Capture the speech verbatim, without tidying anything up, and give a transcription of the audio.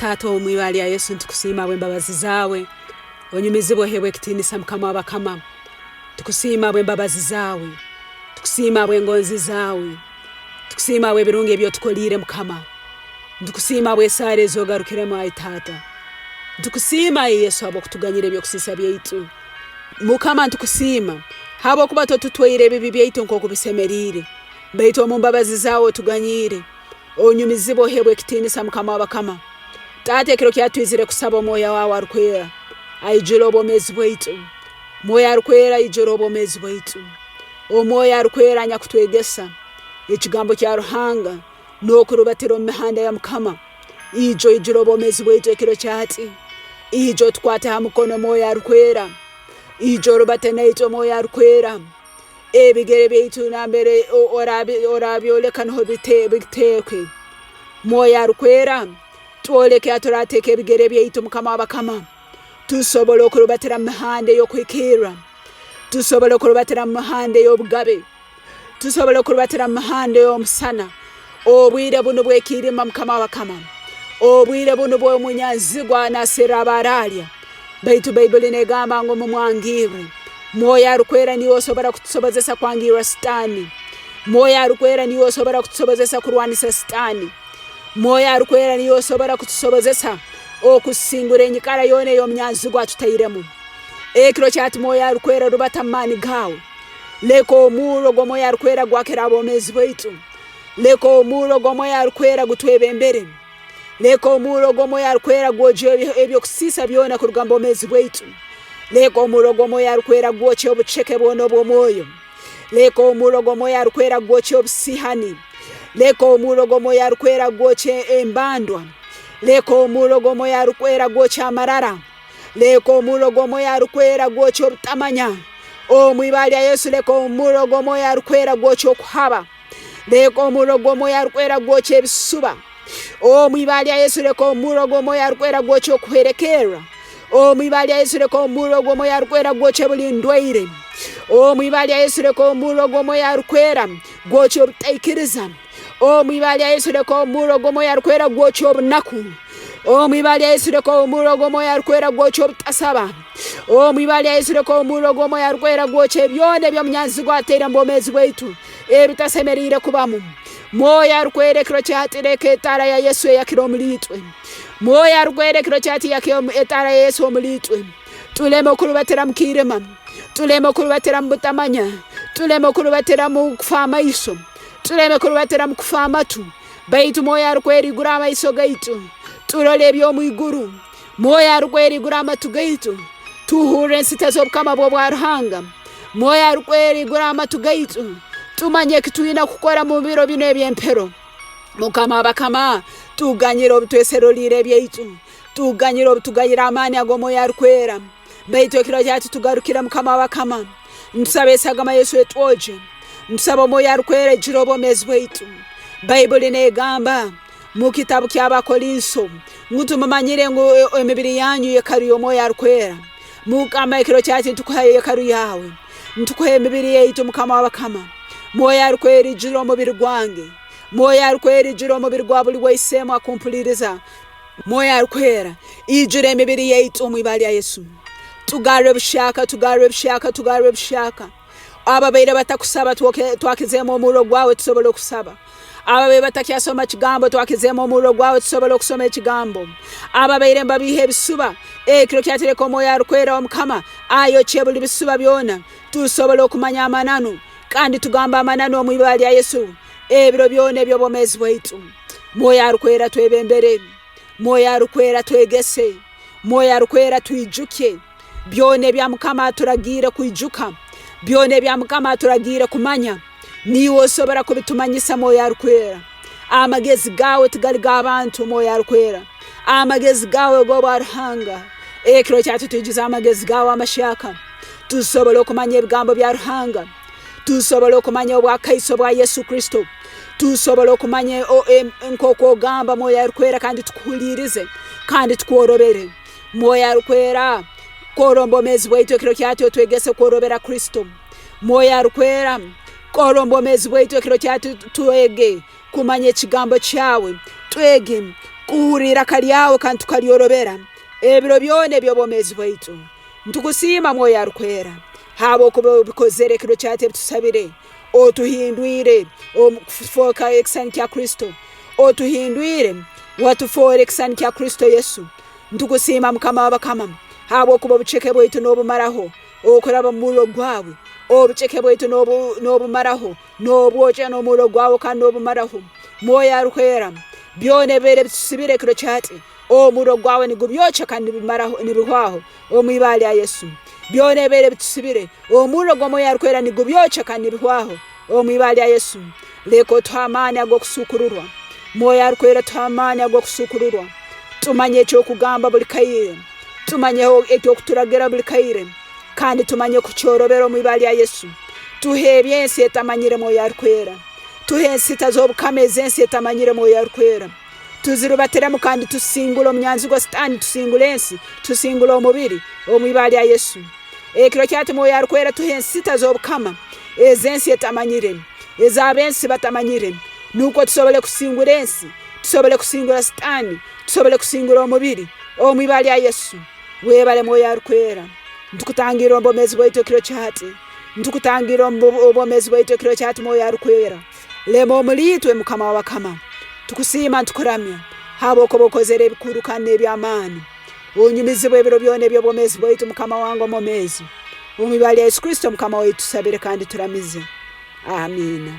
Taata, omu ibara lya Yesu, nitukusiima habw'embabazi zaawe. Onyumizibwe, oheebwe ekitiinisa, Mukama w'abakama. Tukusiima habw'embabazi zaawe. Tukusiima habw'engonzi zaawe. Tukusiima habw'ebirungi ebi otukoliire, Mukama. Nitukusiima habw'esaara ezi ogarukiremu, ai Taata. Nitukusiima, ai Yesu, habw'okutuganyira eby'okusiisa byaitu. Mukama, nitukusiima habwokuba totutwaire ebibi byaitu nkooku bisemeriire, baitu omu mbabazi zaawe otuganyiire. Onyumizibwe, oheebwe ekitiinisa, Mukama w'abakama. Taata, ekiro kya twizire kusaba Omwoyo waawe Arukwera aijule obwomeezi bwaitu. Mwoyo Arukwera, aijule obwomeezi bwaitu. Omwoyo Arukwera anyakutwegesa ekigambo kya Ruhanga n'okurubatira omu mihanda ya Mukama. Ija oijule obwomeezi bwaitu ekiro kya hati. Ija otukwate ha mukono, Mwoyo Arukwera. Ija orubate naitwe, Mwoyo Arukwera. Ebigere byaitu nambere o-, orabi-, orabyoleka niho bite-, biteekwe. Mwoyo Arukwera, twoleke ha turateeka ebigere byaitu, Mukama w'abakama. Tusobole okurubatira mu mihanda ey'okuhikirra. Tusobole okurubatira mu mihanda ey'obugabe. Tusobole okurubatira mu mihanda ey'omusana. Obwire bunu bw'ekiirima, Mukama w'abakama. Obwire bunu bw'omunyanzigwa naaserra aba araalya. Baitu Baibuli neegamba ngu, "Mumwangirre." Mwoyo Arukwera niiwe osobora kutusobozesa kwangirra Sitaani. Mwoyo Arukwera niiwe osobora kutusobozesa kurwanisa Sitaani. Mwoyo Arukwera niiwe osobora kutusobozesa okusingura enyikara yoona ey'omunyanzigwa atutairemu. Ekiro kya hati, Mwoyo Arukwera, rubata mu maani gaawe. Leka omurro gw'Omwoyo Arukwera gwakire aboomeezi bwaitu. Leka omurro gw'Omwoyo Arukwera gutwebembere. Leka omurro gw'Omwoyo Arukwera gwogye ebi-, eby'okusiisa byona kuruga mu bwomeezi bwaitu. Leka omurro gw'Omwoyo Arukwera gwokye obuceke bwona obw'omwoyo. Leka omurro gw'Omwoyo Arukwera gwokye obusiihani. Leka omurro gw'Omwoyo Arukwera gwokye embandwa. Leka omurro gw'Omwoyo Arukwera gwokye amarara. Leka omurro gw'Omwoyo Arukwera gwokye obutamanya. Omu ibara lya Yesu, leka omurro gw'Omwoyo Arukwera gwokye okuhaba. Leka omurro gw'Omwoyo Arukwera gwokye ebisuba. Omu ibara lya Yesu, leka omurro gw'Omwoyo Arukwera gwokye okuhwerekerra. Omu ibara lya Yesu, leka omurro gw'Omwoyo Arukwera gwokye buli ndwaire. Omu ibara lya Yesu, leka omurro gw'Omwoyo Arukwera gwokye obutaikiriza. Omu ibara lya Yesu, leka omurro gw'Omwoyo Arukwera gwokye obunaku. Omu ibara lya Yesu, leka omurro gw'Omwoyo Arukwera gwokye obutasaba. Omu ibara lya Yesu, leka omurro gw'Omwoyo Arukwera gwokye byona eby'omunyanzigwa ataire mu bwomeezi bwaitu ebitasemeriire kubamu. Mwoyo Arukwera, ekiro kya hati, leka etaara ya Yesu eyakire omuli itwe. Mwoyo Arukwera, ekiro kya hati, yaka etaara ya Yesu omuli itwe. Tuleme kurubatira mu kiirima. Tuleme kurubatira mu butamanya. Tuleme kurubatira mu kufa amaiso. Tuleme kurubatira mu kufa amatu. Baitu Mwoyo Arukwera, igura amaiso gaitu, turole eby'omu iguru. Mwoyo Arukwera, igura amatu gaitu, tuhurre ensita z'obukama bw'obwa Ruhanga. Mwoyo Arukwera, igura amatu gaitu, tumanye eki twina kukora mu biro binu eby'empero. Mukama w'abakama, tuganyire obu tweseroliire ebyaitu. Tuganyire obu tuganyire amaani ag'Omwoyo Arukwera. Baitu ekiro kya hati tugarukire, Mukama w'abakama. Ntusaba esagama Yesu etwogye. Ntusaba Omwoyo Arukwera aijure obwomeezi bwaitu. Baibuli neegamba mu kitabu ky'Abakolinso ngu, "Tumumanyire ngu e-, emibiri yanyu yekaru y'Omwoyo Arukwera." Mukama, ekiro kya hati nitukuha yekaru yaawe. Nitukuha emibiri yaitu, Mukama w'abakama. Mwoyo Arukwera, ijura omubiri gwange. Mwoyo Arukwera, ijura omubiri gwa buli waiseemu akumpuliriza. Mwoyo Arukwera, ijura emibiri yaitu omu ibara lya Yesu. Tugarre buhyaka, tugarre buhyaka, tugarre buhyaka. Ababaire batakusaba, twoke-, twakizeemu omurro gwawe tusobole okusaba. Ababaire batakyasoma kigambo, twakizeemu omurro gwawe tusobole okusoma ekigambo. Ababaire nibabiiha ebisuba, ekiro kya hati leka Omwoyo Arukwera wa Mukama ayokye buli bisuba byona, tusobole okumanya amananu, kandi tugamba amananu omu ibara lya Yesu ebiro byona eby'obwomeezi bwaitu. Mwoyo Arukwera, twebembere. Mwoyo Arukwera, twegese. Mwoyo Arukwera, twijukye. Byona ebya Mukama aturagiire kwijuka, byona ebya Mukama aturagiire kumanya, niiwe osobora kubitumanyisa, Mwoyo Arukwera. Amagezi gaawe tigali g'abantu, Mwoyo Arukwera. Amagezi gaawe g'obwa Ruhanga. Ekiro kya hati twijuze amagezi gaawe amahyaka, tusobole okumanya ebigambo bya Ruhanga. Tusobole okumanya obwakaiso bwa Yesu Kristo. Tusobole okumanya o-, em-, nk'oku ogamba, Mwoyo Arukwera, kandi tukuhuliirize, kandi tukworobere. Mwoyo Arukwera, kora omu bwomeezi bwaitu ekiro kya hati, otwegese kworobera Kristo. Mwoyo Arukwera, kora omu bwomeezi bwaitu ekiro kya hati, twege kumanya ekigambo kyawe. Twege Uhurra iraka lyawe kandi tukalyorobera ebiro byona eby'obwomeezi bwaitu. Nitukusiima, Mwoyo Arukwera, habwokuba obikozere ekiro kyati ebitusabire, otuhindwire omu kufooka ekisisani kya Kristo, otuhindwire, watufoora ekisisani kya Kristo Yesu. Nitukusiima, Mukama w'abakama, habwokuba obuceke bwaitu noobumaraho okuraba omu murro gwawe. Obuceke bwaitu noobu-, noobumaraho, noobwokya n'omurro gwawe kandi noobumaraho. Mwoyo Arukwera, byona ebibaire bitusibire ekiro kyati, omurro gwawe nigubyokya kandi nibimaraho, nibihwaho omu ibara lya Yesu. Byona ebibaire bitusibire, omurro gw'Omwoyo Arukwera nigubyokya kandi nibihwaho omu ibara lya Yesu. Leka otuhe amaani ag'okusuukururwa. Mwoyo Arukwera, tuhe amaani ag'okusuukururwa. Tumanye eky'okugamba buli kaire. Tumanyeho eky'okuturagira buli kaire. Kandi tumanye kukyorobera omu ibara lya Yesu. Tuhe eby'ensi etamanyire, Mwoyo Arukwera. Tuhe ensita z'obukama ez'ensi etamanyire, Mwoyo Arukwera. Tuzirubatiremu kandi tusingule omunyanzigwa Sitaani, tusingule ensi, tusingule omubiri omu ibara lya Yesu. Ekiro kyati, Mwoyo Arukwera, tuhe ensita z'obukama ez'ensi etamanyire, ez'ab'ensi batamanyire, nukwo tusobole kusingura ensi, tusobole kusingura Sitaani, tusobole kusingura omubiri omu ibara lya Yesu. Webale, Mwoyo Arukwera. Nitukutangirra omu bwomeezi bwaitu ekiro kyati. Nitukutangirra omu bu-, obwomeezi bwaitu ekiro kyati, Mwoyo Arukwera. Lema omuli itwe, Mukama w'abakama. Tukusiima, nitukuramya habwokuba okozere ebikuru kandi n'eby'amaani. Onyumizibwe ebiro byona eby'obwomeezi bwaitu, Mukama wange omwomeezi. Omu ibara lya Yesu Kristo, Mukama waitu, tusabire kandi turamize. Amiina.